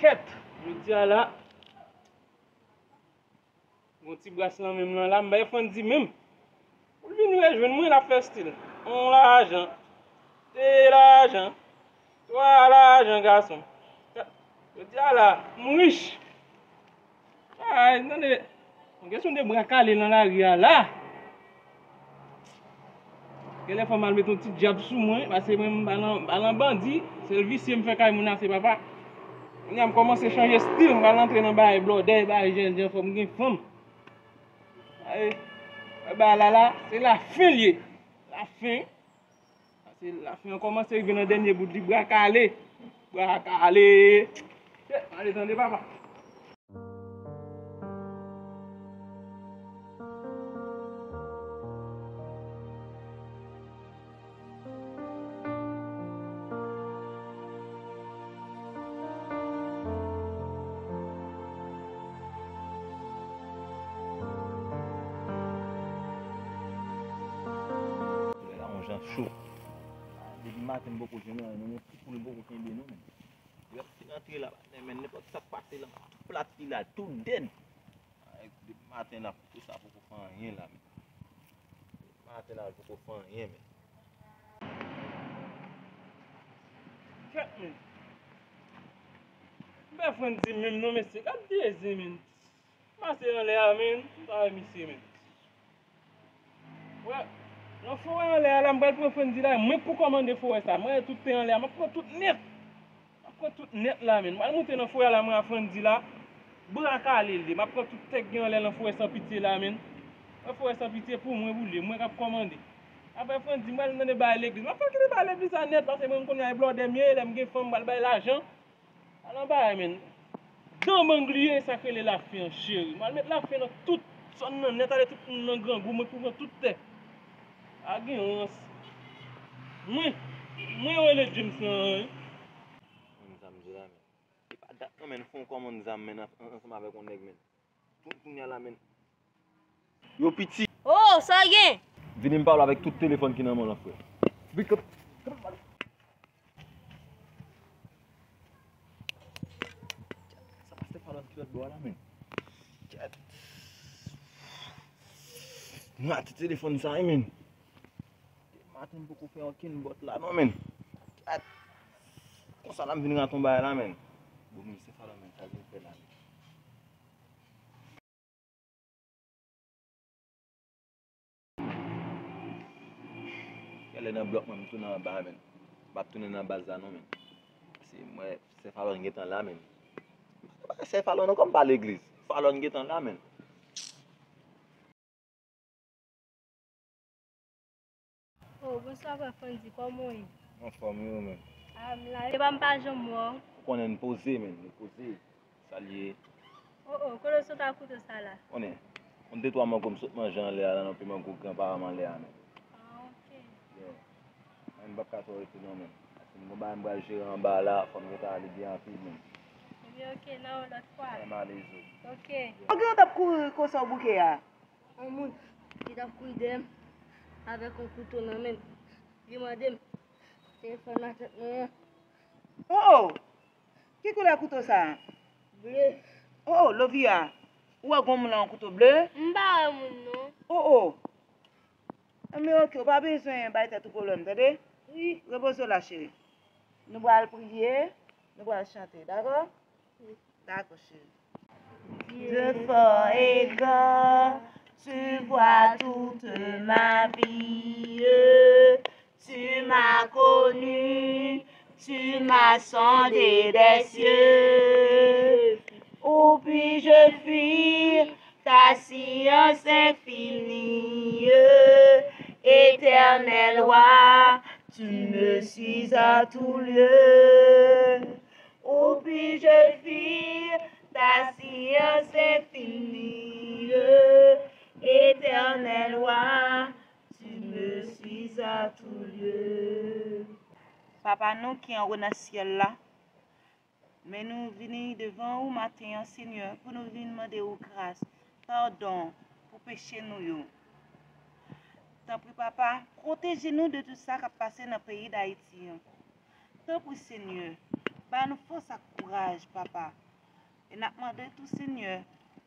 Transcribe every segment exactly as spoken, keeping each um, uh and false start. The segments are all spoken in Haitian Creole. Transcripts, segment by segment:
Kèt! Jodi a la, gon ti bras nan men m nan la, m bay Frandy menm. Pou l vin rejwenn mwen, l ap fè stil. On lajan, de lajan, twa lajan, gason. Jodi a la, m rich. Ay, tande, m gen sou de bra kale nan lari a la. Genlè fò m al met yon ti djab sou mwen, paske mwen m pa nan, pa nan bandi, sèl visye m fè kay moun ase, papa. Kounye a m kòmanse chanje stil, m pral antre nan bagay blòdè, bagay jènjan, fò m gen fanm. Ay, bagay la la, se lafen l ye. Lafen. Paske lafen an kòmanse rive nan dènye bout li, bra kale. Bra kale. Kèt, ale tande papa. Lè la yon jan cho. Depi maten m poko jwenn anyen, non, men ti poul m poko kenbe non, men. Yo ap fin antre la, men nenpòt sa k pase la, tout plat li la, tout dèd. Ay, depi maten la, kouto sa poko fè anyen la, men. Depi maten la, l poko fè anyen, men. Kèt, men. M pa fè Frandy menm non, mesye. Gad vye zen, men. Pase anlè a, men. M pa wè misye, men. Wè, nan forè anlè a la, m pral pran Frandy la, mwen k pou kòmande forè sa. Mwen tout te anlè a, m ap pran tout nèt. M ap pran tout nèt la, men. M pral moute nan forè a la, mwen a Frandy la. Bra kale l ye. M ap pran tout tè k gen anlè nan forè San Pitye la, men. Mwen forè San Pitye pou mwen boule, mwen k ap kòmande. Apre Frandy, m pral mande bay legliz. M ap fè kite bay legliz la nèt, paske mwen m konnen ay blòdè m ye, lè m gen fanm, m pral bay lajan. Al nan bagay, men. Dan mangliye, sa k rele lafen an, cheri. M al met lafen nan tout zòn nan nèt, ale tout moun nan grangou, mwen pou pran tout tè. Pa gen rans. Mwen, mwen yo rele James lan, wi. Konn sa m di la, men. E pa dat non, men, fè yon kòmann zam, men, an-, ansanm avèk yon nèg, men. Tout kounye a la, men. Yo piti. Oh, sa gen? Vini m pale avèk tout telefòn ki nan men w lan, frè. Vin, kanpe, kanpe, pale. Sa pastè Falon ki lòt bò a la, men. Kèt. M rate telefòn sa, wi, men. Depi maten m poko fè okenn bòt la, non, men. Kèt. Konsa la m vin rate yon bagay la, men. Bon, men se Falon, men, sa vin fè la, men. Genlè nan blòk mwen, m tounen anba, men. M p ap tounen nan baz la non, men. Se mwen, se Falon gentan la, men. Se Falon ankò, m pa legliz. Falon gentan la, men. Oh, bonswa, frè Frandy, kòman w ye? Anfòm, wi, ou menm? Ah, m la, epa m pa janm wè w. Ou konnen n poze, men, n poze. Sa l ye? Oh, oh, kote w sot ak kouto sa la? Konnen, yon de twa mango m sot manje anlè a la, nan pye mango gran paran m anlè a, men. Ah, ok. Yeah. Mwen, m p ap ka twò rete non, men. Paske m gon bagay m pral jere anba la, fò m gentan ale byen rapid, men. Ebyen, ok, nan yon lòt fwa. Mwen, m ale zo. Ok. Yeah. Ok, w t ap kouri konsa w bouke a? Yon moun ki t ap kouri dèyè m avèk yon kouto nan men l. Li mande m telefòn nan tèt mwen an. Oh, oh! Ki koulè kouto sa a? Ble. Oh, oh, Lovia, ou wè gon moun la yon kouto ble? M pa wè moun non. Oh, oh! Enben, ok, ou pa bezwen bay tèt ou pwoblèm, tande? Wi. Repoze w la, cheri. Nou pral priye, nou pral chante, dakò? Wi. Dakò, cheri. Dieu fort et grand, tu vois toute ma vie. Tu m'as connu, tu m'as sondé des cieux. Où puis-je fuir ta science infinie? Éternel roi, tu me suis à tout lieu. Où puis-je fuir ta science infinie? Éternel roi, tu me suis à tout lieu. Papa nou ki anwo nan syèl la, men nou vini devan ou maten an, Senyè, pou nou vin mande ou gras, padon pou peche nou yo. Tanpri, Papa, pwoteje nou de tout sa k ap pase nan peyi Dayiti an. Tanpri, Senyè, Ba nou fòs ak kouraj, Papa. E n ap mande tou, Senyè,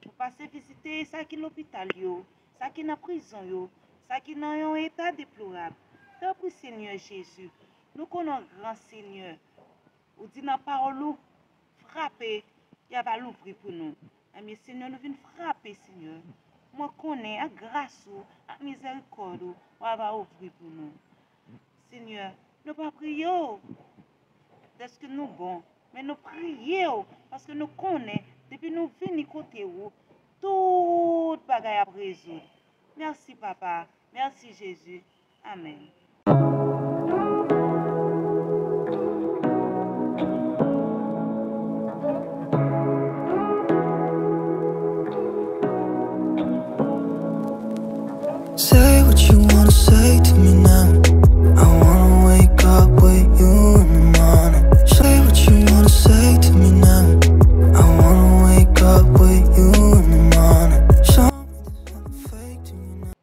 pou pase vizite sa ki lopital yo, sa ki nan prizon yo, sa ki nan yon eta deplorab. Tanpri, Senyè Jezi, nou konnen w gran, Senyè. Ou di nan pawòl ou, frape, y a va louvri pou nou. Ebyen, Senyè, nou vin frape, Senyè. Mwen konnen, ak gras ou, ak mizèrikòd ou, w a va ouvri pou nou. Senyè, nou pa priye w dèske nou bon, men nou priye w paske nou konnen depi nou vini kote ou, tout bagay ap rezoud. Mèsi, Papa. Mèsi, Jezi. Amèn. Say what you wanna say to me now. I wanna wake up with you in the morning. Say what you wanna say to me now. I wanna wake up with you in the morning. Show me there's nothing fake to me now.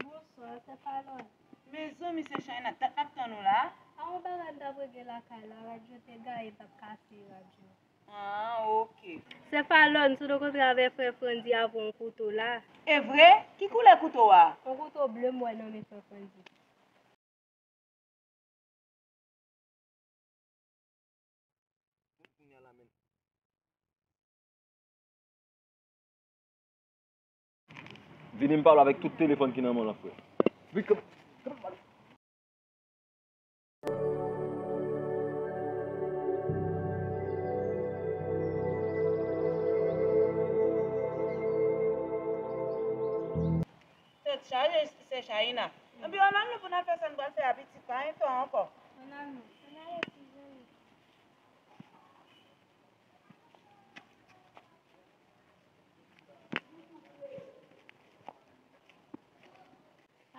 Bonswa, Sè Falòn. Mezanmi, Sè China, dat m ap tann ou la. A, yon bagay m t ap regle lakay la, radyo te gaye, m t ap kase radyo. Ah, ok. Sè Falòn, si w te kontre avèk frè Frandy avè yon kouto la. E vre? Ki koulè kouto a? Yon kouto ble m wè nan men frè Frandy. Vini m pale avèk tout telefòn ki nan men w lan, frè. Vin, come, come on. Tèt chaje, Sè China. Ebyen, ann al non pou n al fè sa n pral fè a, pitit, pa gen tan ankò. Ann al non. Ann ale, ti zanmi.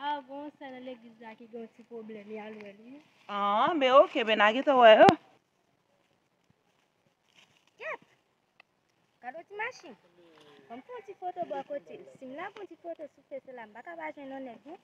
A, gon sè nan legliz la ki gen yon ti pwoblèm, y al wè l wi. Ah, ben ok, ben n a gentan wè yo. Kèt! Gade yon ti machin. Ban m fè yon ti foto bò kote l. Si m lage yon ti foto sou Facebook la, m pa ka pa jwenn yon nèg non.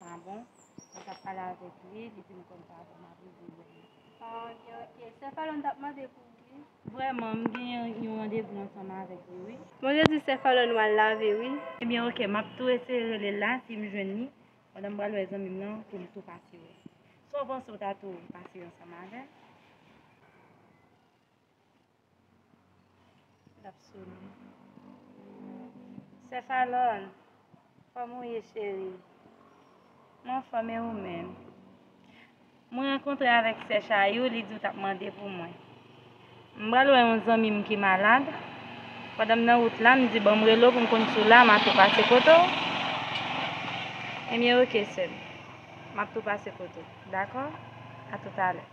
Ah bon? Mwen t ap pale avèk li, li di m konn pa bon, m ap rive wè li. Ah, ok, ok. Sè Falòn t ap mande pou ou wi. Vrèman, m gen yon randevou ansanm avèk li wi. Bon, jodi Sè Falòn, m al lave wi. Ebyen, ok, m ap tou eseye rele l la, si m jwenn li. Pandan m pral wè zanmi m nan, pou m tou pase wè. Sa w panse w ta tou pase ansanm avè l? L ap sonnen. Sè Falòn, kòman w ye, cheri? Mwen anfòm, e ou menm? Mwen rankontre avèk sè Chayou, li di w t ap mande pou mwen. M pral wè yon zanmi m ki malad. Pandan m nan wout la, m di, "Ban m rele w pou m konn si w la, m a tou pase kote w." Ebyen, ok, sè m. M ap tou pase kote w. Dakò? A toutalè.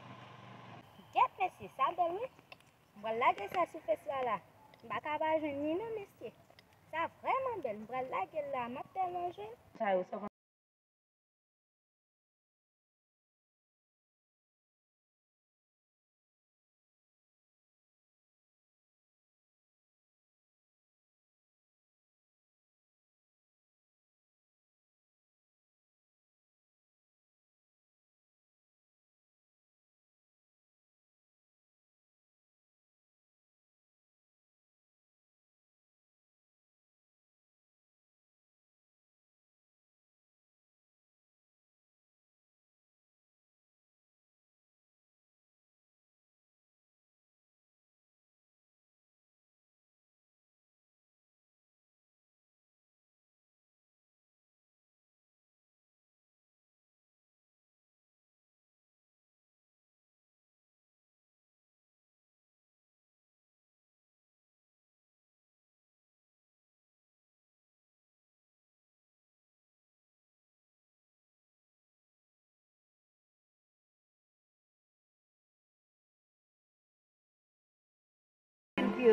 Gèt mesye, sa bèl wi. M pral lage sa sou Facebook la. M pa ka pa jwenn li non, mesye. Sa vrèman bèl. M pral lage l la. M ap tèlman jwenn. Sa yo, sa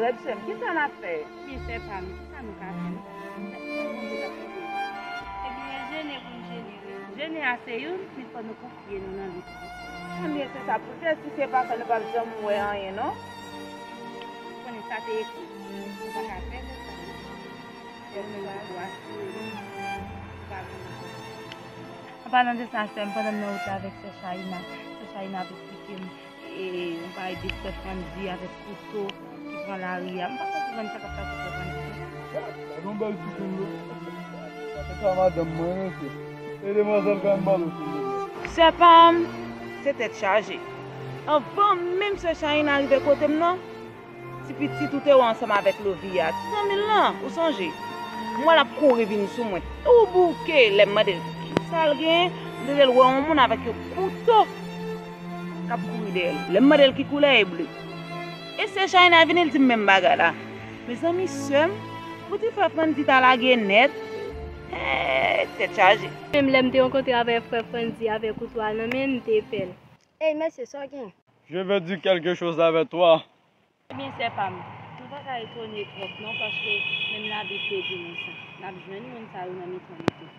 Rèd sè m, kisa n ap fè? Ebyen, sè pa m, kisa nou ka fè? Nou fè sa Bondye k ap fè pou nou. Ebyen, jene pou n jene, wi. Jene a se youn, men fò nou konfye nou nan li tou. Tanmye, se sa pou l fè. Si se pa sa, nou p ap janm wè anyen, non. Ou konnen sa te ekri. Nou pa ka fè lè sa. Fò nou menm nou asire nou. Nou pa vin. An palan de sa, sè m, pandan m nan wout la avèk sè Chayina, sè Chayina ap eksplike m e yon parèy de sè Frandy avèk kouto ki pran lari a. M pa konprann sa k ap pase sè Frandy. Gad yon bèl ti timoun yo. Se sa madanm mwen, mesye. E demwazèl Granbalo, silvouplè. Sè pa m, se tèt chaje. Anvan menm sè Chayina rive kote m nan, ti pitit ou te wè ansanm avèk Lovia, ti zanmi l lan, ou sonje? M wè l ap kouri vin sou mwen, tou bouke. Lè m mande l kisa l genyen, m tande l wè yon moun avèk yon kouto k ap kouri dèyè l. Lè m mande l ki koulè, e ble. E sè Chayina vini, l di m menm bagay la. Mezanmi, sè m, ou di frè Frandy ta lage nèt. Hey, tèt chaje. Menm lè m te rankontre avèk frè Frandy avèk kouto a nan men l, m te pè l. Ey, mesye, sa w gen? Je veux dire quelque chose avec toi. Ebyen, sè pa m, nou pa ka etone twòp non, paske menm Labib te di nou sa. N ap jwenn moun sa yo nan mitan nou tou.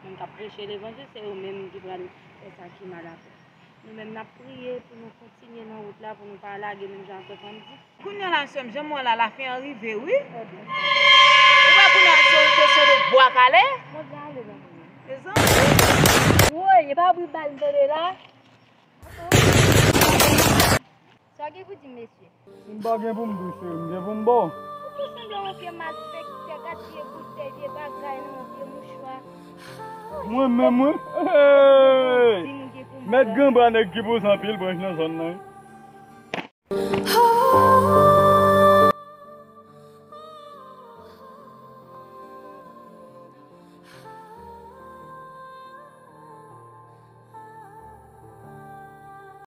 Moun k ap preche levanjil, se yo menm ki pral fè sa ki mal apre. Nou menm, n ap priye pou nou kontinye nan wout la, pou nou pa lage menm jan ak sè Frandy. Kounye a la, sè m, jan m wè la, lafen an rive, wi. Ou wè kounye a, se yon kesyon de bwa kale. Mezanmi. Woy, e pa bri bal m tande la. Sa w gen pou di m, mesye? M pa gen pou m di w, cheri, m gen pou m ba w. Ou tou sanble yon vye malfektè, gad vye boutèy, vye bagay nan yon vye mouchwa. Mwen menm, wi. Hey! Di nou gen pou m ba w. Mèt Granbra nèg ki poze anpil branch nan zòn nan, wi.